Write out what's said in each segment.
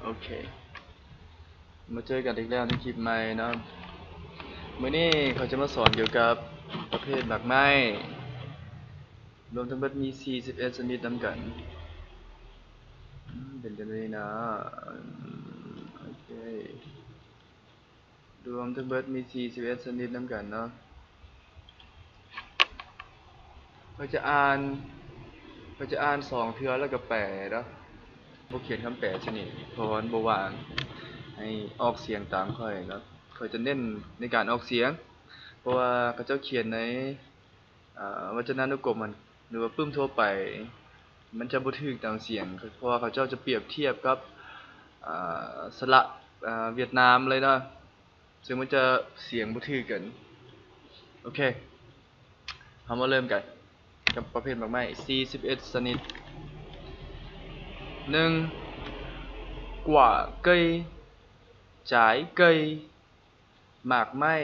ໂອເຄ ມາເຈີກັນອີກແລ້ວໃນຄລິບໃໝ່ເນາະ. ມື້ນີ້ຂ້ອຍຈະມາສອນກ່ຽວກັບປະເພດໝາກໄມ້ ລວມທັງເບິດມີສີ່ສິບເອັດຊະນິດນຳກັນ. ອືມ ເປັນຈັ່ງໃດນະ? ໂອເຄ. ລວມທັງເບິດມີສີ່ສິບເອັດຊະນິດນຳກັນເນາະ. ຂ້ອຍຈະອ່ານ ຂ້ອຍຈະອ່ານສອງເທື່ອແລ້ວກໍແປເນາະ. ບໍ່ຂຽນຄຳແປຊະນີ້ ເພາະວ່າມັນບໍ່ວ່າງ. ໃຫ້ອອກສຽງຕາມຂ້ອຍເນາະ. ຂ້ອຍຈະເນັ້ນໃນການອອກສຽງ ເພາະວ່າເຂົາເຈົ້າຂຽນໃນ ອາ ວັດຈະນານຸກົມຫັ້ນ ຫຼືວ່າປຶ້ມທົ່ວໄປ ມັນຈະບໍ່ຖືກຕາມສຽງ ເພາະວ່າເຂົາເຈົ້າຈະປຽບທຽບກັບ ອາ ສະຫຼະ ອາ ຫວຽດນາມເລີຍເນາະ ເຊິ່ງມັນຈະສຽງບໍ່ຖືກກັນ. ໂອເຄ ເຮົາມາເລີ່ມກັນກັບປະເພດໝາກໄມ້ສີ່ສິບເອັດຊະນິດ. ໜຶ່ງ ກວ່າເກີຍ ຈາຍເກີຍ ໝາກໄມ້.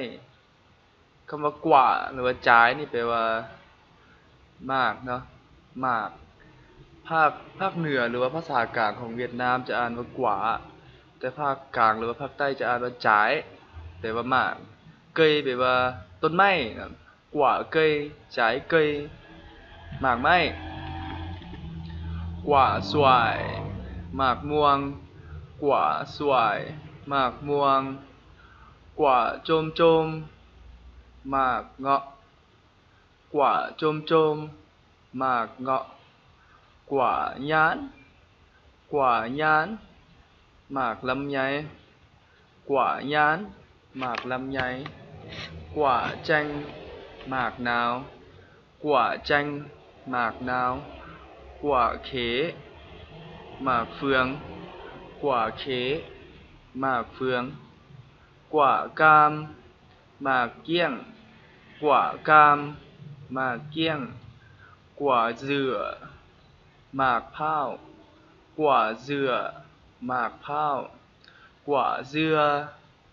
ຄຳວ່າ ກວ່າ ຫຼືວ່າ ຈາຍ ນີ້ແປວ່າ ໝາກເນາະ ໝາກ. ພາກ ພາກເໜືອ ຫຼືວ່າພາສາກາງຂອງຫວຽດນາມຈະອ່ານວ່າ ກວ່າ ແຕ່ພາກກາງ ຫຼືວ່າພາກໃຕ້ຈະອ່ານວ່າ ຈາຍ ແປວ່າໝາກ. ເກີຍ ແປວ່າຕົ້ນໄມ້ນະ. ກວ່າເກີຍ ຈາຍເກີຍ ໝາກໄມ້. ກວ່າສວາຍ ໝາກມ່ວງ. ກວ່າສວາຍ ໝາກມ່ວງ. ກວ່າໂຈມໂຈມ ໝາກເງາະ. ກວ່າໂຈມໂຈມ ໝາກເງາະ. ກວ່າຍານ ກວ່າຍານ ໝາກລຳໄຍ. ກວ່າຍານ ໝາກລຳໄຍ. ກວ່າແຈ້ງ ໝາກນາວ. ກວ່າແຈ້ງ ໝາກນາວ. ກວ່າເຂ ໝາກເຟືອງ. ກວ່າເຂ ໝາກເຟືອງ. ກວ່າກາມ ໝາກກ້ຽງ. ກວ່າກາມ ໝາກກ້ຽງ. ກວ່າເຈືອ ໝາກພ້າວ. ກວ່າເຈືອ ໝາກພ້າວ. ກວ່າເຈືອ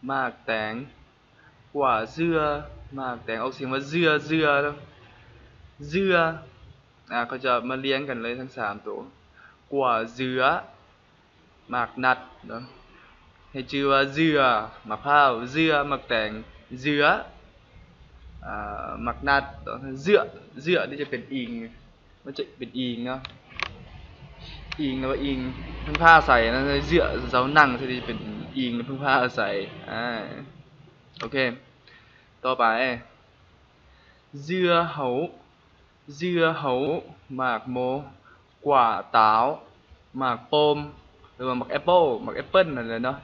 ໝາກແຕງ. ກວ່າເຈືອ ໝາກແຕງ. ອອກສຽງວ່າເຈືອ ເຈືອ ເຈືອ. ອາ ເຂົາຈະມາລຽງກັນເລີຍທັງສາມໂຕ. ກວ່າເຈືອ ໝາກນັດເນາະ ໃຫ້ຈື່ວ່າເຈືອ ໝາກພ້າວ, ເຈືອ ໝາກແຕງ, ເຈືອ ອາ ໝາກນັດເນາະ. ເຈືອ ເຈືອນີ້ຈະເປັນອີງ ມັນຈະເປັນອີງເນາະ ອີງ ຫຼືວ່າອີງ ເພິ່ງພາອາໄສນະ. ເຈືອ ເຈົ້ານັ່ງ ຈະເປັນອີງ ເພິ່ງພາອາໄສ. ອາ ໂອເຄ ຕໍ່ໄປ ເຈືອເຫົາ ເຈືອເຫົາ ໝາກໂມ, ກວ່າຕາວ ໝາກໂປມ ຫຼືວ່າໝາກແອັບເປິ້ນ ໝາກແອັບເປິ້ນນັ້ນແຫຼະເນາະ.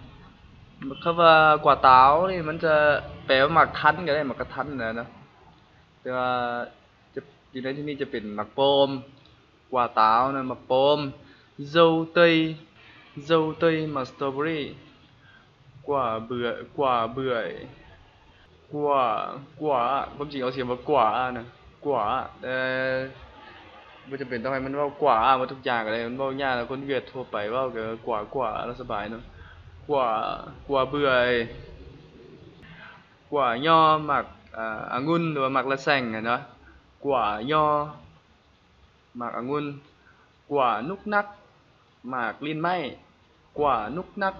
ຄຳວ່າກວ່າຕາວນີ້ ມັນຈະແປວ່າໝາກທັນກໍໄດ້ ໝາກກະທັນນັ້ນແຫຼະເນາະ ແຕ່ວ່າຈະ ຢູ່ໃນທີ່ນີ້ຈະເປັນໝາກໂປມ. ກວ່າຕາວນະ ໝາກໂປມ. ເຊົາເຕີຍ ເຊົາເຕີຍ ໝາກສະຕໍເບີຣີ. ກວ່າເບື່ອຍ ກວ່າເບື່ອຍ ກວ່າ ກວ່າ ຄວາມຈິງອອກສຽງວ່າ ກວ່າ ນະ ກວ່າ ແຕ່ບໍ່ຈຳເປັນຕ້ອງໃຫ້ມັນເວົ້າ ກວ່າ ໝົດທຸກຢ່າງກໍໄດ້ ມັນເວົ້າຍາກ ແລ້ວຄົນຫວຽດທົ່ວໄປເວົ້າກໍ ກວ່າ ກວ່າ ແລ້ວສະບາຍເນາະ. ກວ່າ ກວ່າເບື່ອຍ ກວ່າຍໍ ໝາກ ອາ ອະງຸ່ນ ຫຼືວ່າໝາກລະແຊງຫັ້ນນະ ກວ່າຍໍ ໝາກອະງຸ່ນ. ກວ່ານຸກນັກ ໝາກລີ້ນໄມ້. ກວ່ານຸກນັກ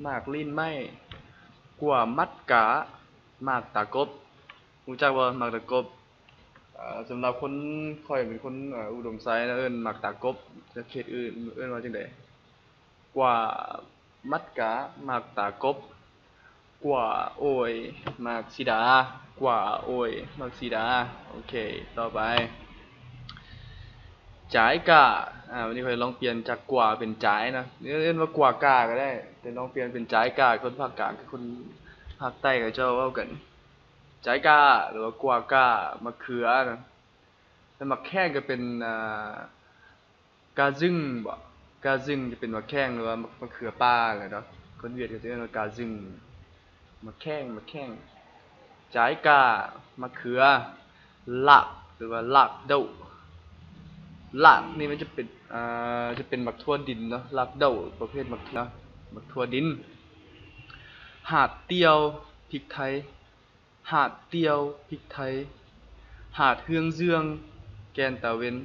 ໝາກລີ້ນໄມ້. ກວ່າມັດກາ ໝາກຕາກົບ. ຮູ້ຈັກບໍ່ ໝາກຕາກົບ? ເອີ ສຳລັບຄົນ ຂ້ອຍເປັນຄົນ ເອີ ອຸດົມໄຊນະ ເອີ້ນໝາກຕາກົບ. ແຕ່ເຂດອື່ນເອີ້ນວ່າຈັ່ງໃດ? ກວ່າມັດກາ ໝາກຕາກົບ. ກວ່າໂອຍ ໝາກສີດາ. ກວ່າໂອຍ ໝາກສີດາ. ໂອເຄ ຕໍ່ໄປ ຈາຍກາ. ອາ ວັນນີ້ຂ້ອຍລອງປ່ຽນຈາກກວ່າເປັນຈາຍນະ ເອີ້ນວ່າກວ່າກາກໍໄດ້ ແຕ່ລອງປ່ຽນເປັນຈາຍກາ. ຄົນພາກກາງກັບຄົນພາກໃຕ້ເຂົາເຈົ້າເວົ້າກັນ ຈາຍກາ ຫຼືວ່າກວ່າກາ. ໝາກເຂືອນະ ແລ້ວໝາກແຂ້ງກໍເປັນ ອາ ກາຊຶງບໍ? ກາຊຶງຈະເປັນໝາກແຂ້ງ ຫຼືວ່າໝາກ ໝາກເຂືອປ່າແຫຼະເນາະ ຄົນຫວຽດເຂົາຈະເອີ້ນວ່າກາຊຶງ. ໝາກແຂ້ງ ໝາກແຂ້ງ. ຈາຍກາ ໝາກເຂືອ. ລາກ ຫຼືວ່າລາກເດົ້າ. ລາກນີ້ມັນຈະເປັນ ອາ ຈະເປັນໝາກຖົ່ວດິນເນາະ ລາກເດົ້າ ປະເພດໝາກຖົ່ວ ໝາກຖົ່ວດິນ. ຫາດຕ່ຽວ ພິກໄທ. ຫາດຕ່ຽວ ພິກໄທ. ຫາດເຮືອງເຈືອງ ແກ່ນຕາເວັນ.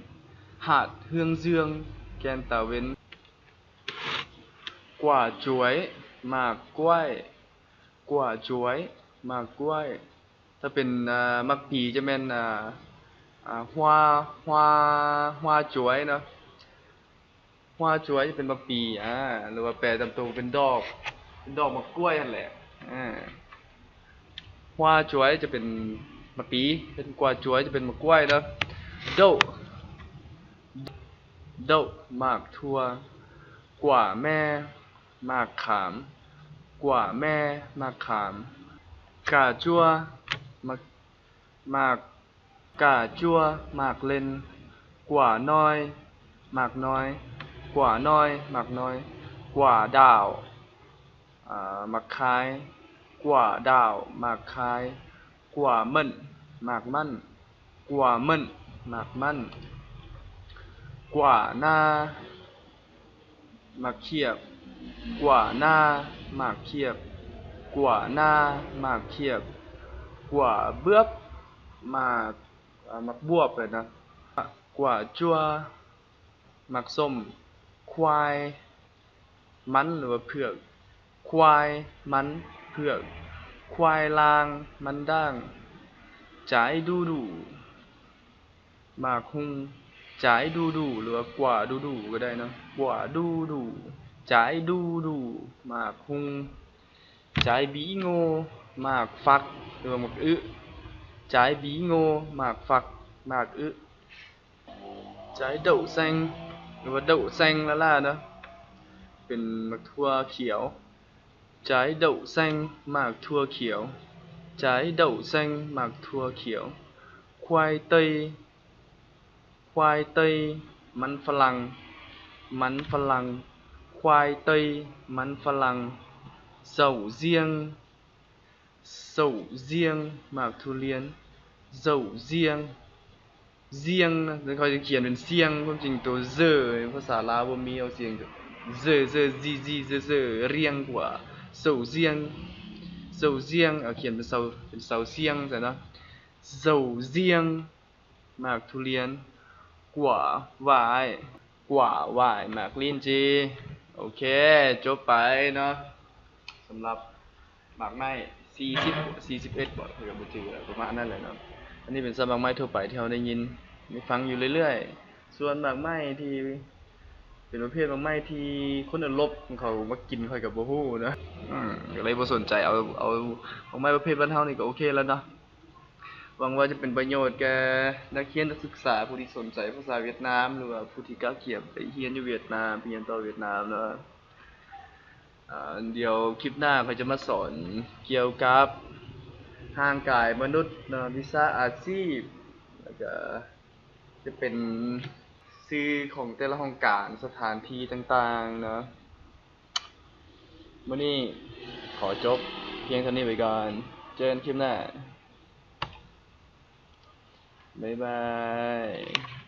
ຫາດເຮືອງເຈືອງ ແກ່ນຕາເວັນ. ກວາຈວຍ ໝາກກ້ວຍ. ກວາຈວຍ ໝາກກ້ວຍ. ຖ້າເປັນ ເອີ ໝາກປີຈະແມ່ນ ເອີ ອາ ຮວາ ຮວາ ຮວາຈວຍເນາະ. ຮວາຈວຍຈະເປັນໝາກປີ ອາ ຫຼືວ່າແປຕາມຕົວເປັນດອກ ເປັນດອກໝາກກ້ວຍຫັ້ນແຫຼະ. ອາ ຮວາຈວຍຈະເປັນໝາກປີ ເປັນກວາຈວຍຈະເປັນໝາກກ້ວຍເນາະ. ໂດ ໂດ ໝາກຖົ່ວ. ກວາແມ ໝາກຂາມ. ກວາແມ ໝາກຂາມ. ກາຈົວ ໝາກ ໝາກ ກາຈົວ ໝາກເລັ່ນ. ກວານ້ອຍ ໝາກນ້ອຍ. ກວານ້ອຍ ໝາກນ້ອຍ. ກວາດາວ ອາ ໝາກຄາຍ. ກວາດາວ ໝາກຄາຍ. ກວາເໝິ້ນ ໝາກມັ້ນ. ກວາເໝິ້ນ ໝາກມັ້ນ. ກວາໜ້າ ໝາກຂຽບ. ກວາໜ້າ ໝາກຂຽບ. ກວາໜ້າ ໝາກຂຽບ. ກວາບວບ ໝາກ ອາ ໝາກບວບເລີຍນະ. ກວາຈົວ ໝາກສົ້ມ. ຄວາຍ ມັນ ຫຼືວ່າເຜືອກ. ຄວາຍ ມັນ ເຜືອກ. ຄວາຍລ່າງ ມັນດ້າງ. ຈາຍດູດູ ໝາກຮຸ່ງ. ຈາຍດູດູ ຫຼືວ່າກວາດູດູກໍໄດ້ເນາະ. ກວາດູດູ. ຈາຍດູດູ ໝາກຮຸ່ງ. ຈາຍບີໂງ່ ໝາກຝັກ ຫຼືວ່າໝາກອຶ. ຈາຍບີໂງ່ ໝາກຝັກ ໝາກອຶ. ຈາຍເດົາແຊງ ຫຼືວ່າເດົາແຊງລ້າໆເນາະ ເປັນໝາກຖົ່ວຂຽວ. ຈາຍເດົາແຊງ ໝາກຖົ່ວຂຽວ. ຈາຍເດົາແຊງ ໝາກຖົ່ວຂຽວ. ຄວາຍເຕີຍ ຄວາຍເຕີຍ ມັນຝຣັ່ງ ມັນຝຣັ່ງ. ຄວາຍເຕີຍ ມັນຝຣັ່ງ. ເຊົາຊຽງ ເຊົາຊຽງ ໝາກທຸລຽນ. ເຊົາຊຽງ ຊຽງ ແລ້ວເຂົາຈະຂຽນເປັນຊຽງ ຄວາມຈິງໂຕເຊີ ພາສາລາວບໍ່ມີ ອອກສຽງເຊີ ເຊີ ຊີ ຊີ ເຊີ ເຊີ ລຽງກວ່າ ເຊົາຊຽງ ເຊົາຊຽງ ເອົາຂຽນເປັນເຊົາ ເປັນເຊົາຊຽງຊັ້ນເນາະ. ເຊົາຊຽງ ໝາກທຸລຽນ. ກວາຫວາຍ ກວາຫວາຍ ໝາກລີ້ນຈີ່. ໂອເຄ ຈົບໄປເນາະ ສຳລັບໝາກໄມ້ ສີ່ສິບ ສີ່ສິບເອັດບໍ ຂ້ອຍກໍບໍ່ຈື່ແລ້ວ ປະມານນັ້ນແຫຼະເນາະ. ອັນນີ້ເປັນສັບໝາກໄມ້ທົ່ວໄປທີ່ເຮົາໄດ້ຍິນໄດ້ຟັງຢູ່ເລື້ອຍໆ. ສ່ວນໝາກໄມ້ທີ່ເປັນປະເພດໝາກໄມ້ທີ່ຄົນເອີຣົບເຂົາມັກກິນ ຂ້ອຍກໍບໍ່ຮູ້ເນາະ ອືມ ກໍເລີຍບໍ່ສົນໃຈ. ເອົາ ເອົາໝາກໄມ້ປະເພດບ້ານເຮົານີ້ກໍໂອເຄແລ້ວເນາະ. ຫວັງວ່າຈະເປັນປະໂຫຍດແກ່ນັກຮຽນນັກສຶກສາຜູ້ທີ່ສົນໃຈພາສາຫວຽດນາມ ຫຼືວ່າຜູ້ທີ່ກະກຽມໄປຮຽນຢູ່ຫວຽດນາມ ໄປຮຽນຕໍ່ຫວຽດນາມເນາະ. ອາ ດຽວຄລິບໜ້າຂ້ອຍຈະມາສອນກ່ຽວກັບຮ່າງກາຍມະນຸດເນາະ ວິຊາອາຊີບ ແລ້ວກະຈະເປັນຊື່ຂອງແຕ່ລະຫ້ອງການ ສະຖານທີ່ຕ່າງໆເນາະ. ມື້ນີ້ຂໍຈົບພຽງເທົ່ານີ້ໄປກ່ອນ. ເຈີກັນຄລິບໜ້າ. ບາຍບາຍ.